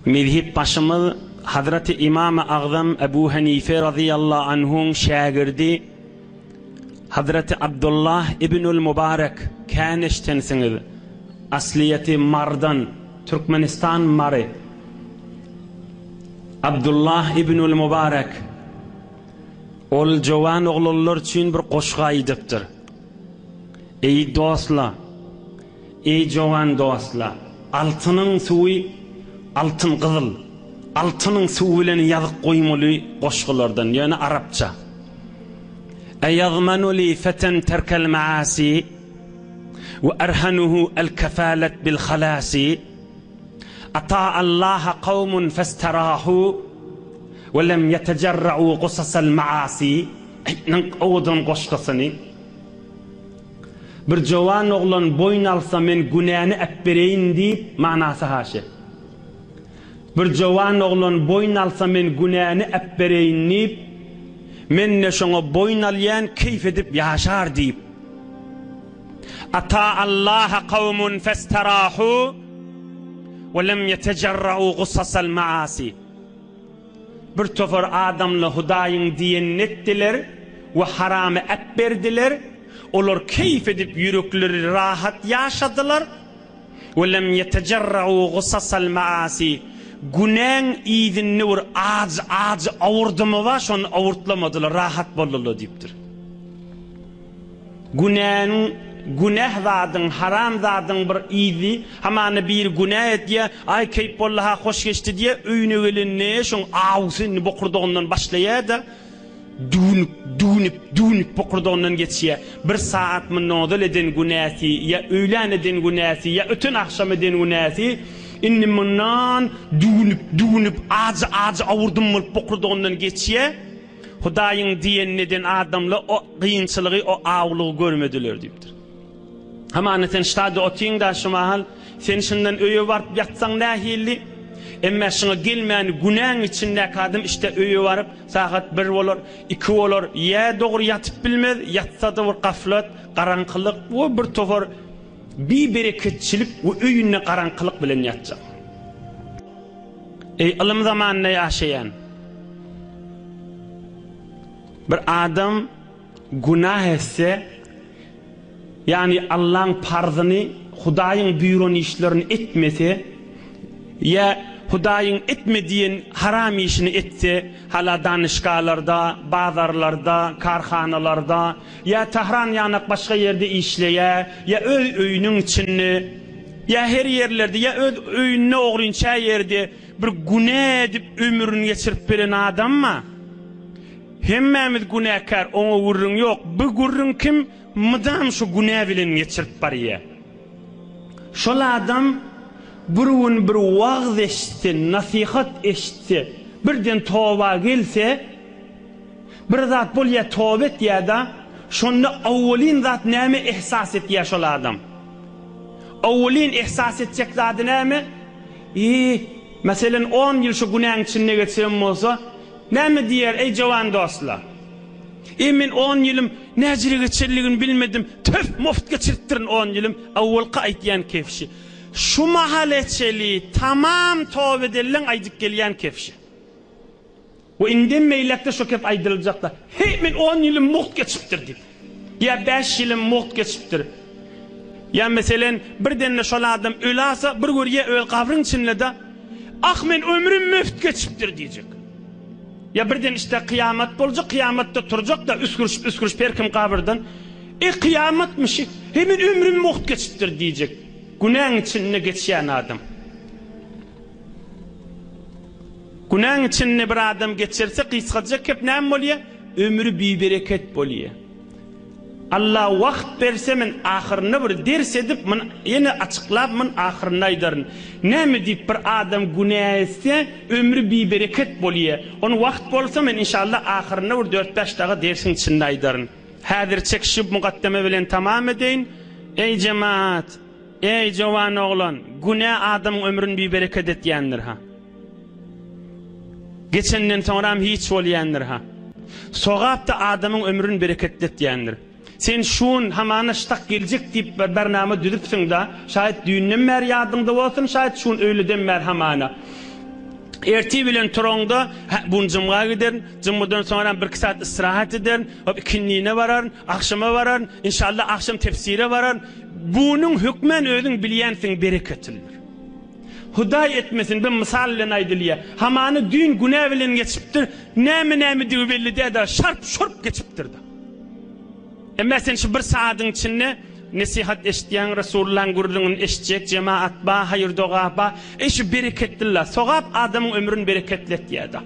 Mezhep başymyz Hazreti Imamy Agzam Ebu Henife razyýallahu anhuň şägirdi Hazreti Abdullah ibnül Mubarek kän eşdensiňiz. Aslyýeti Mardan, Türkmenistan Mary. Abdullah ibnül Mubarek ol jowan oglanlar üçin bir goşgy aýdypdyr. Eý dostlar! Eý jowan dostlar! Altynyň suwy altyn gyzyl, altynyň suwy bilen ýazyk goýmaly goşgulardan, ýöne arapça. Eýazmanu li feten terkel maasi we erhanuhu el kefalet bil halasi Ata Allaha kawmun festerahu we lem ýetejerra'u gusasal maasi Aýtnyň owadan goşgusyny. Bir jowan oglan boýun alsa men günäni äpbereýin diýip manasy haşy. Bir jowan oglan boýun alsa men günäni äpbereýin diýip, men-de şoňa boýun alýan keýp edip ýaşar diýip. Ata Allaha kawmun festerahu we lem ýetejerra'u gusasal maasi. Bir topar adamlar Hudaýyň diýenini etdiler we haramy äpberdiler, olar keýp edip ýürekleri rahat ýaşadylar, we lem ýetejerra'u gusasal maasi, günäň yzynda bir ajy ajy awurdyma bar, şony awurtlamadylar, rahat boldular diýipdir. Günäniň, günäh zadyň, haram zadyň bir yzy, hamana biri günä edýär, aý keýp boldy-ha, hoş geçdi diýýär, öýüne gelende şoň awusy indi bokurdagyndan başlaýar-da, düwnüp, düwnüp, düwnüp bokurdagyndan geçýär. Bir sagat mundan ozal eden günäsi, ýa öýlän eden günäsi, ýa öten agşam eden günäsi indi mundan düwnüp, düwnüp, ajy-ajy awurdym bolup bokurdagyndan geçýär. Hudaýyň diýenini eden adamlar o gynçylygy, o awulygy görmediler diýipdir. Hamana sen ştada otyň-da şu mahal, sen şundan öýe baryp ýatsaň nähili? Emmä şuňa gelmän günäň içindäki adam işte öýe baryp sagat bir bolar, iki bolar, ýa dogry ýatyp bilmez, ýatsa-da bir gaflat, garaňkylyk we bir topar bibereketçilik we öýünde garaňkylyk bilen ýatjak. Eý ylym zamanynda ýaşaýan! Bir adam günah etse, ýagny Allaň parzyny, Hudaýyň buýran işlerini etmese, ýa Hudaýyň etme diýen haram işini etse, hala danyşgalarda, bazarlarda, karhanalarda, ýa Tahran ýanak başga ýerde işleýär, ýa öz öýüniň içinde, Ýa her ýerlerde, ýa öz öýünde ogrynça ýerde bir günä edip ömrüni geçirip beren adamma? Hemmämiz günäkär, oňa gürrüň ýok. Bu gürrüň kim mydam şu günä bilen geçirip barýa. Şol adam bir gün bir wagyz eşitse, nasihat eşitse, birden toba gelse, bir zat bolýa toba etýä-da, şonda awwalyn zat näme ehsas etýä şol adam? Owwelin ehsas etjek zady näme? I, meselen, on ýyl şu günäň içinde geçiren bolsa, näme diýer, eý jowan dostlar? E, men on ýylym näjele geçenligini bilmedim, töf, muft geçiripdirin on ýylym, owwelki aýtýan kefşi. Şu mahala çeli tamam toba edenleň aýdyp gelýän kefşi. We indem beýlekde şo kep aýdyljakda, Heý, men on ýylym mugt geçipdir diýip. Ýa bäş ýylym mugt geçipdir. Ýa meselen, birdende şol adam ölasa, bir görýä öz gabryň içinde-de, Ah, men ömrüm müft geçipdir diýjek. Ýa birden işte kyýamat boljak, kyýamatda turjak-da, üsgürişip-üsgürişip her kim gabyrdan, E, kyýamatmyş, heý, men ömrüm mugt geçipdir diýjek. Günäň içinde geçýän adam. Günäň içinde bir adam geçirse gysgajak gep näme bolýa? Ömri bibereket bolýa. Allah wagt berse men ahyrynda bir ders edip mun ýene açyklap mun ahyrynda aýdaryn. Näme diýip bir adam günä etse ömri bibereket bolýa. Ony wagt bolsa men inşallah ahyrynda bir dört-bäş daga dersiň içinde aýdaryn. Häzirçek şu mugaddeme bilen tamam edeýin. Eý jemaat! Eý jowan oglan! Günä adamyň ömrüni bibereket etýändir ha. Geçenden soňram hiç bolýandyr ha. Sogap-da adamyň ömrüni bereketli etýändir. Sen şun hamana ştak geljek diýip bir bernama düzüpsiň-da, şaýat düýnden bäri ýadyňda bolsun, şaýat şun öýleden bäri hamana. Ertir bilen turaňda, hä, bu gün jymga giderin, jymgadan soňram birki saat istirahat ederin, hop ikindine bararyn, agşama bararyn, inşallah agşam tefsire bararyn. Bunuň hökmän özüň bilýänsiň bereketlidir. Hudaý etmesin, bir mysal bilen aýdylýar. Hamana düýn günä bilen geçipdir, näme-nämedigi belli däl-de, şarp-şurp geçipdir-de. Emma sen şu bir sagadyň içinde nesihat eşitýäň, Resulullahyň gürrüňini eşitjek, jemaat ba, haýyr-doga ba. Eý şu bereketli-la, sogap adamyň ömrüni bereketli etýär-de.